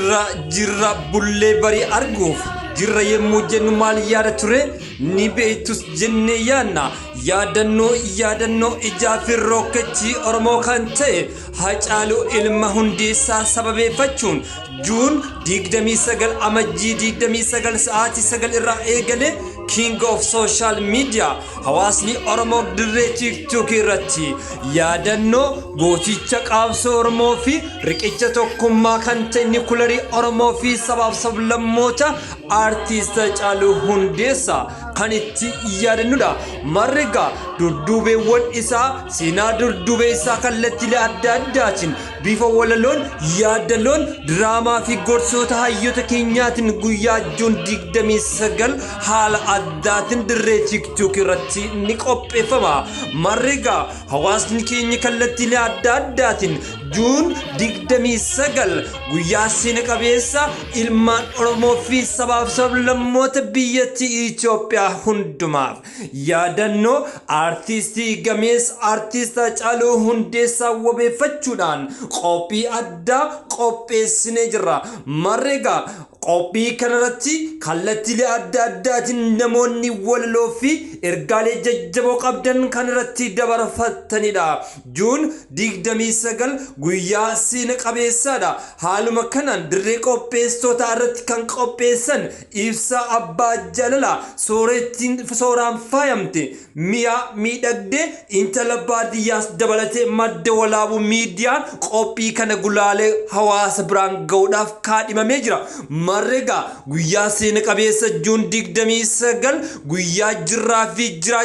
Jirra jirra bullee barii arguuf jirra yemmuu jennu maal yaada ture ni beektus jennee yaadna. Yaadannoo yaadannoo ijaa fi rookkechi Oromoo kan ta'e Hacaaluu ilma Hundeessaa sababeeffachuun Juun 29, Amajjii 29, sa'aatii 9 irraa eegalee King of Social Media hawaasni Oromoo dirree TikTok irratti yaadannoo gooticha qaabsoo Oromoo fi riqicha tokkummaa kan ta'e nikularii Oromoo fi sabaaf sablammoota Aartiist Hacaaluu Hundeessaa kan itti yaadannudha. Marrigaa durduubeewwan isaa, seenaa durduubee isaa kallattiilee adda addaatiin bifa walaloon, yaadaloon, diraamaa fi gorsoota hayyoota keenyaatiin guyyaa Juun 29 haala addaatiin dirree TikTok irratti ni qopheeffama. Marrigaa hawaasni keenya kallattiilee adda addaatiin Juun 29 guyyaa seena qabeessa ilmaan Oromoo fi sabaaf sablammoota biyyattii Itoophiyaa hundumaaf yaadannoo aartistii gameessa Aartist Hacaaluu Hundeessaa wabeeffachuudhaan qophii addaa qopheessinee jirra. Marreegaa qophii kanarratti kallattiilee adda addaatiin namoonni walaloo fi ergaalee jajjaboo qabdan kan irratti dabarfattanidha. June 29 guyyaa seena qabeessaadha. Haaluma kanaan dirree qopheessitootaa irratti kan qopheessan Ibsaa Abbaa Jaalalaa, soorettiin sooraan faayamte, mi'a miidhagdee intala baadiyyaas dabalatee Madda Walaabuu Miidiyaan qophii kana gulaalee hawaasa biraan ga'uudhaaf kaadhimamee jira. Marreegaa guyyaa seena qabeessa June 29 guyyaa jirraa fi jiraachuu.